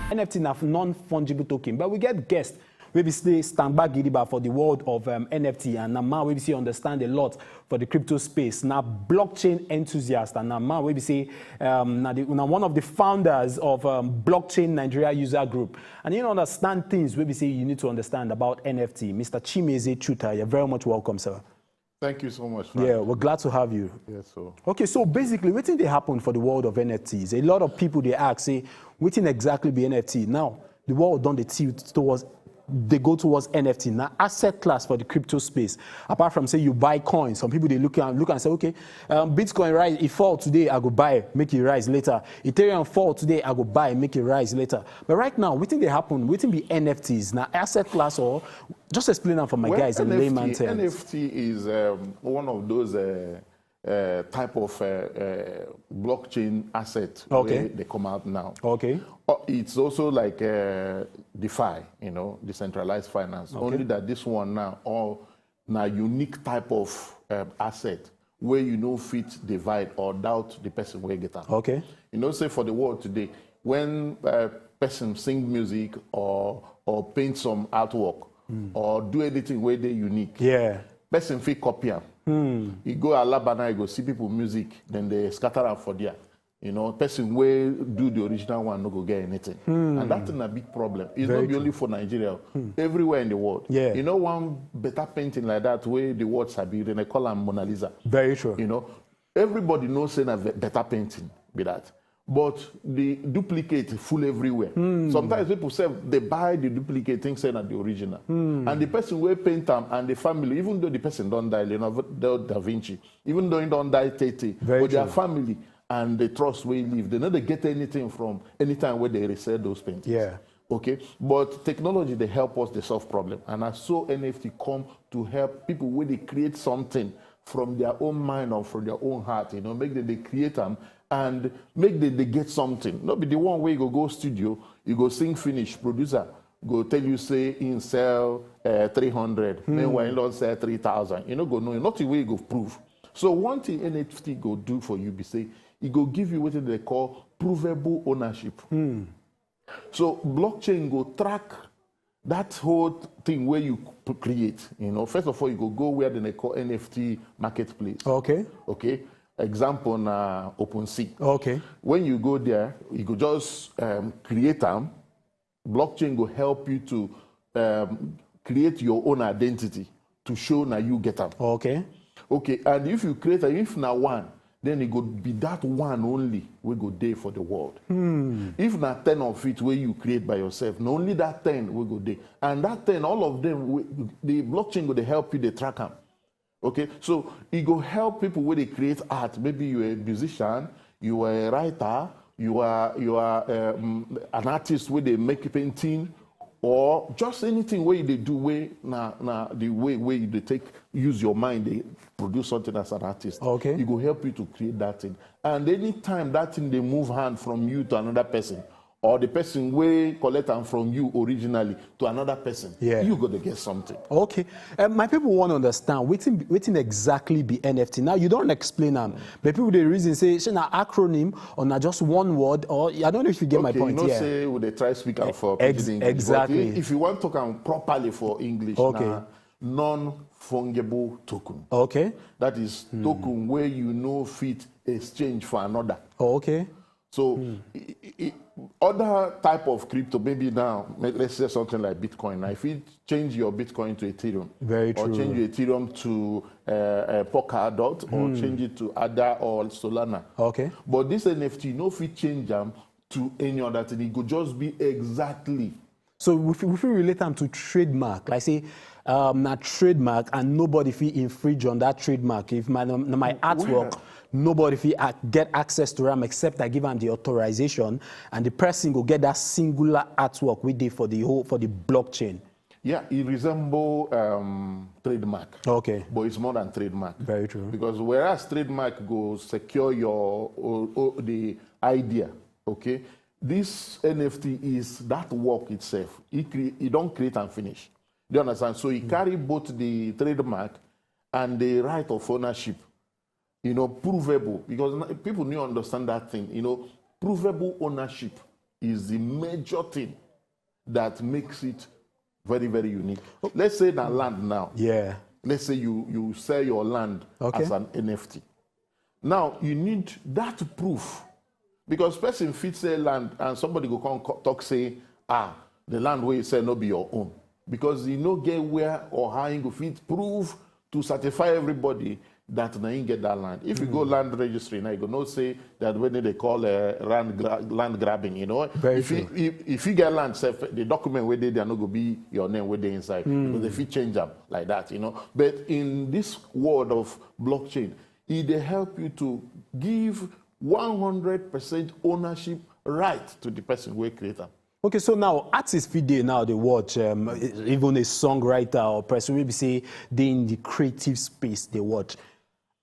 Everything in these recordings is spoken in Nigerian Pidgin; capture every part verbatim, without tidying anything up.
N F T na non-fungible token, but we get guest wey be say stand back gidigba for the world of um, N F T, and na man wey be say understand a lot for the crypto space. Na blockchain enthusiast, and na man wey be say um, na, the, na one of the founders of um, Blockchain Nigeria User Group, and he understand things wey be say you need to understand about N F T. Mister Chimeze Chuta, you're very much welcome, sir. Thank you so much. Frank. Yeah, we're glad to have you. Yes, so Okay, so basically, wetin dey happen for the world of N F Ts? A lot of people dey ask, say, wetin exactly be N F T? Now, the world don dey tilt towards, dey go towards N F T. Na asset class for the crypto space. Apart from say you buy coin, some people dey look and look and say, okay, um, Bitcoin rise, e fall today, I go buy, make e rise later. Ethereum fall today, I go buy, make e rise later. But right now, wetin dey happen? Wetin be N F Ts? Na asset class, or just explain am for my Well, guys in N F T, layman terms. N F T is um, one of those uh, uh, type of uh, uh, blockchain asset Okay. wey dey come out now. Okay. Uh, it's also like uh, DeFi, you know, decentralized finance. Okay. Only that this one now, all na unique type of um, asset where you no fit divide or doubt the person wey get am. Okay. You know, say for the world today, when uh, person sing music or or paint some artwork or do anything wey dey unique, Yeah. person fit copy am. You go Alaba now, you go see people music, then they scatter am for there. You know, person wey do the original one no go get anything, and that thing na big problem. It's Very not be true. Only for Nigeria, everywhere in the world. Yeah. You know, one better painting like that wey the world sabi, then they call am Mona Lisa. Very true. You know, everybody knows say na ve- better painting be that. But the duplicate full everywhere. Sometimes people say they buy the duplicate, think say na the original. And the person wey paint am and the family, even though the person don die, Leonardo da Vinci, even though he don die tete, Very but their true. Family and the trust wey live, they no dey get anything from anytime wey they resell those paintings. Yeah. Okay, but technology dey help us dey solve problem, and na so N F T come to help people wey dey create something from their own mind or from their own heart. You know, make dem dey create am and make dem dey get something. No be the one wey you go go studio, you go sing finish, producer go tell you say he sell uh, three hundred, meanwhile he don sell three thousand. You no go know, nothing wey you go prove. So one thing N F T go do for you be say e go give you wetin they call provable ownership. So blockchain go track that whole thing where you p- create. You know, first of all, you go go where they call N F T marketplace. Okay. Okay. Example na OpenSea. Okay. When you go there, you go just um, create am. Blockchain go help you to um, create your own identity to show na you get am. Okay. Okay, and if you create am, if na one, then e go be that one only wey go dey for the world. If na ten of it wey you create by yourself, na only that ten wey go dey. And that ten, all of them, wey- the blockchain go dey help you dey track am. Okay, so e go help people wey dey create art. Maybe you are a musician, you are a writer, you are you are um, an artist wey dey make painting, or just anything wey you dey do wey na na the way wey you dey take use your mind dey produce something as an artist. Okay. E go help you to create that thing. And anytime that thing dey move hand from you to another person, or the person wey collect am from you originally to another person, Yeah. You go dey get something. Okay. Um, my people want to understand wetin wetin exactly be N F T. Now you don't explain am, but people dey reason say shey na acronym or na just one word, or I don't know if you get my Okay, point. You know, Yeah. Say we dey try speak am for Ex- pidgin English, exactly. But if you want talk am properly for English, Okay. Na non-fungible token. Okay. That is token where you no fit exchange for another. Oh, okay. So i- i- i- other type of crypto, maybe now, may- let's say something like Bitcoin. Now, if you change your Bitcoin to Ethereum, Very or true. Change your Ethereum to uh, uh, Polkadot, or change it to A D A or Solana. Okay. But this N F T, no fit change them to any other thing. It could just be exactly. So we fit, we fit relate am to trademark. Like say, um, na trademark, and nobody fit infringe on that trademark. If my na my artwork, nobody fit ac- get access to am except I give am the authorization, and the person go get that singular artwork wey dey for the whole for the blockchain. Yeah, it resemble um, trademark. Okay. But it's more than trademark. Very true. Because whereas trademark go secure your o- o- the idea, okay, this N F T is that work itself. It cre- it don't create and finish. Do you understand? So it carry both the trademark and the right of ownership. You know, provable, because n- people need to understand that thing. You know, provable ownership. is the major thing that makes it very, very unique. Let's say that land now. Yeah. Let's say you you sell your land Okay. as an N F T. Now you need that proof, because person fit sell land and somebody go come co- talk say, ah, the land wey you sell no be your own, because you no get where or how you go fit prove to satisfy everybody that na him get that land. If you go land registry now, you go know say that when they call uh, land gra- land grabbing, you know. Very if you true. if, if you get land sef, the document wey dey there no go be your name wey dey inside, because they fit change am like that, you know. But in this world of blockchain, e dey help you to give one hundred percent ownership right to the person wey create am. Okay, so now artists fit dey now dey watch, um, e- even a songwriter or person wey be say dey in the creative space dey watch.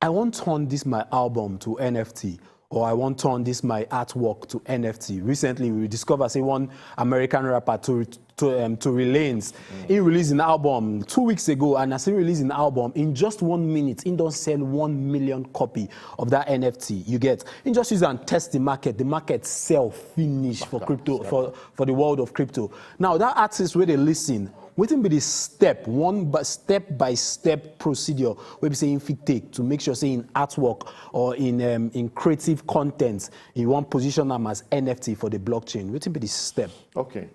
I wan turn this my album to N F T, or I wan turn this my artwork to N F T. Recently, we discover say one American rapper to to um, to Relance, he released an album two weeks ago, and as he released an album, in just one minute, he don sell one million copy of that N F T. You get? He just use and test the market. The market sell finish for crypto for for the world of crypto. Now that artist wey dey listen, wetin be the step one by step by step procedure wey be say him fit take to make sure say in artwork or in um, in creative content he wan position am as N F T for the blockchain? Wetin be the step? Okay.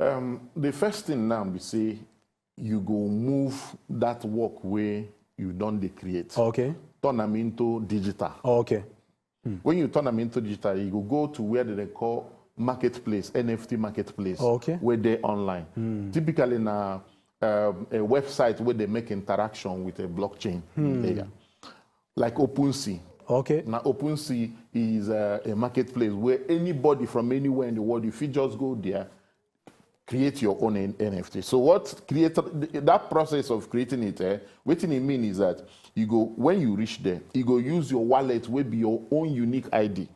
Um, the first thing now be say you go move that work wey you don dey create. Okay. Turn am into digital. Okay. When you turn am into digital, you go go to where they call marketplace, N F T marketplace, Okay. wey dey online. Typically na um, a website where they make interaction with a blockchain layer, like OpenSea. Okay. Now, OpenSea is uh, a marketplace where anybody from anywhere in the world, if you just go there, create your own N- N F T. So what create th- that process of creating it? Eh, what it mean is that you go when you reach there, you go use your wallet, will be your own unique I D.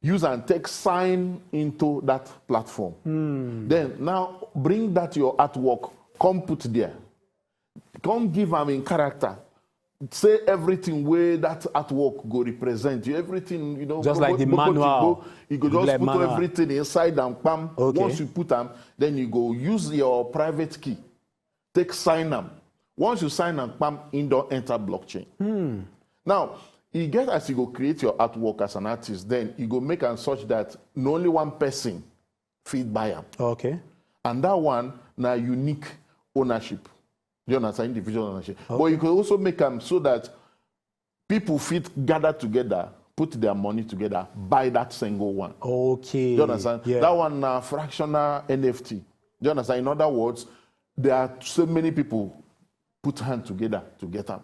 Use and take sign into that platform. Then now bring that your artwork, come put there. Come give am in character. Say everything where that artwork go represent you. Everything, you know, Just like the manual. You go just Like put manual. Everything inside and pam. Okay. Once you put am, then you go use your private key. Take sign am. Once you sign am, pam, in don enter blockchain. Now, you get as you go create your artwork as an artist, then you go make am such that no only one person fit buy am. Okay. And that one na unique ownership. You understand? Individual ownership. But you can also make am so that people fit gather together, put their money together, buy that single one. Okay. You understand? Yeah. That one na fractional N F T. You understand? In other words, there are so many people put hand together to get am.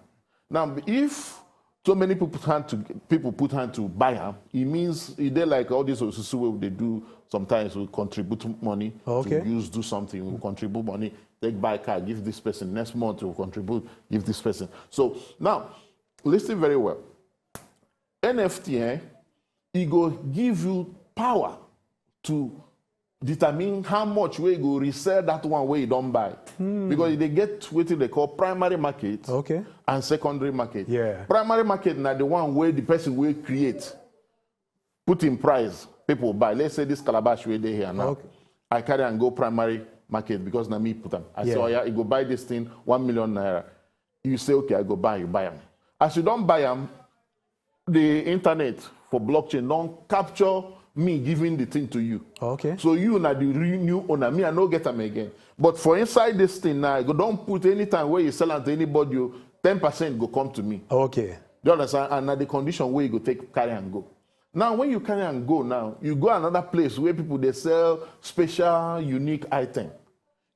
Now, if so many people put hand to people put hand to buy am, it means e dey like all these osusu wey we dey do. Sometimes we contribute money Okay. to use do something. We contribute money, take buy car, give this person. Next month we contribute, give this person. So now, listen very well. N F T, eh, e go give you power to determine how much wey you go resell that one wey you don buy, because they get wetin they call primary market Okay. and secondary market. Yeah. Primary market na the one where the person will create, put in price, people buy. Let's say this calabash wey dey here now. Okay. I carry and go primary market because na me put am. I say, Yeah. oh yeah, you go buy this thing one million naira. You say, okay, I go buy. You buy am. As you don buy am, the internet for blockchain don capture me giving the thing to you. Okay. So you na the real new owner. Me, I no get am again. But for inside this thing now, I go don put anytime where you sell am to anybody, oh, ten percent go come to me. Okay. Do you understand? And na the condition where you go take carry and go. Now, when you carry and go now, you go another place where people they sell special, unique item.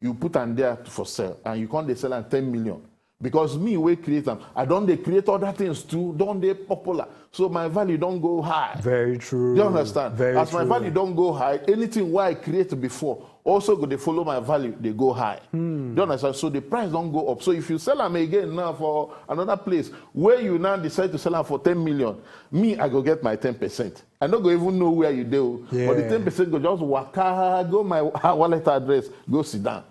You put am there for sale, and you come dey sell am ten million. Because me wey create am, I don dey create other things too, don dey popular. So my value don go high. Very true. You understand? Very As my true. Value don go high, anything wey I create before also go dey follow my value dey go high. You understand? So the price don go up. So if you sell am again now for another place where you now decide to sell am for ten million, me, I go get my ten percent. I no go even know where you dey o. But the Yeah. ten percent go just waka go my wallet address, go sit down.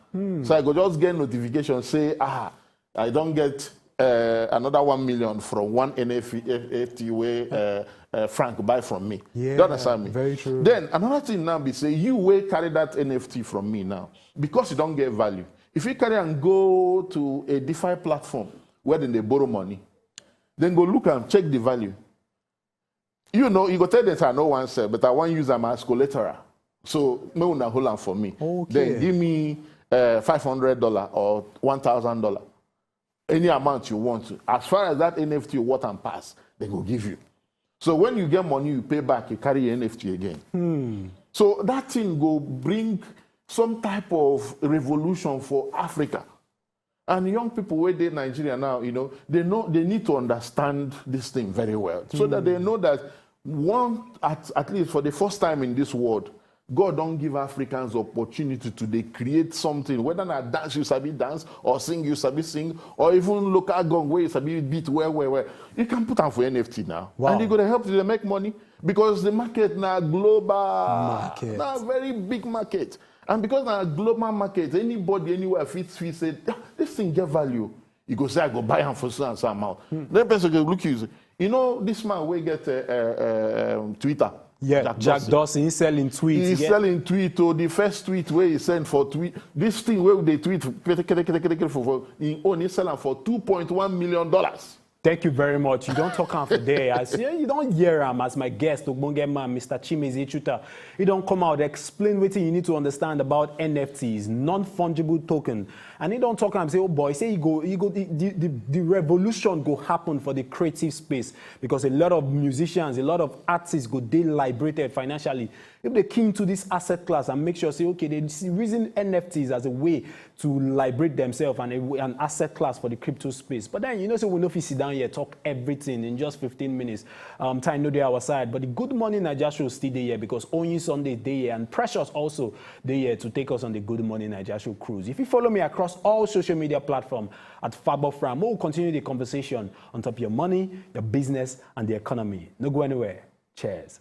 So I go just get notification say, ah, I don get uh, another one million from one N F T wey uh, uh, Frank buy from me. Yeah, You understand me? Very true. Then another thing now be say you will carry that N F T from me now because you don't get value. If you carry and go to a DeFi platform where then they borrow money, then go look and check the value. You know, you go tell them say I no want sell, but I want use them as collateral. So me una hold am for me. Okay. Then give me uh, five hundred dollar or one thousand dollar, any amount you want to. As far as that N F T worth and pass, they go give you. So when you get money, you pay back, you carry your N F T again. So that thing go bring some type of revolution for Africa. And young people where they Nigeria now, you know, they know they need to understand this thing very well so that they know that one at, at least for the first time in this world, God don't give Africans opportunity to they create something. Whether na dance you sabi dance or sing you sabi sing or even local gong where you sabi beat well well well, you can put am for N F T now, Wow. And you go to help you to make money because the market na global, Market. Na very big market, and because na global market, anybody anywhere fit fit say, "Ah, this thing get value." You go say, "I go buy am for so and so amount." Then person go look you, say, "You know this man wey get uh, uh, um, Twitter." Yeah, Jack Dorsey, he selling tweets. He's yeah. Selling tweet. Oh, the first tweet where he sent for tweet, this thing where they tweet for, for, for, for, for he own, he sell am for two point one million dollars. Thank you very much. You don't talk am for there. I see you don't hear am as my guest, Ogbonge man, Mister Chimezie Chuta. He don't come out explain wetin you need to understand about N F Ts, non-fungible token, and he don't talk am say, oh boy, say he go, he go, the, the, the revolution go happen for the creative space because a lot of musicians, a lot of artists go dey liberated financially if they key into this asset class and make sure say okay, they see- reason N F Ts as a way to liberate themselves and a, an asset class for the crypto space. But then you know, so we no fit sit down here talk everything in just fifteen minutes. Um, time no dey our side, but the Good Morning Naija show still dey here because Oyin Sunday dey here and Precious also dey here to take us on the Good Morning Naija show cruise. If you follow me across all social media platform at Fabo Fram, we'll continue the conversation on top of your money, your business, and the economy. No go anywhere. Cheers.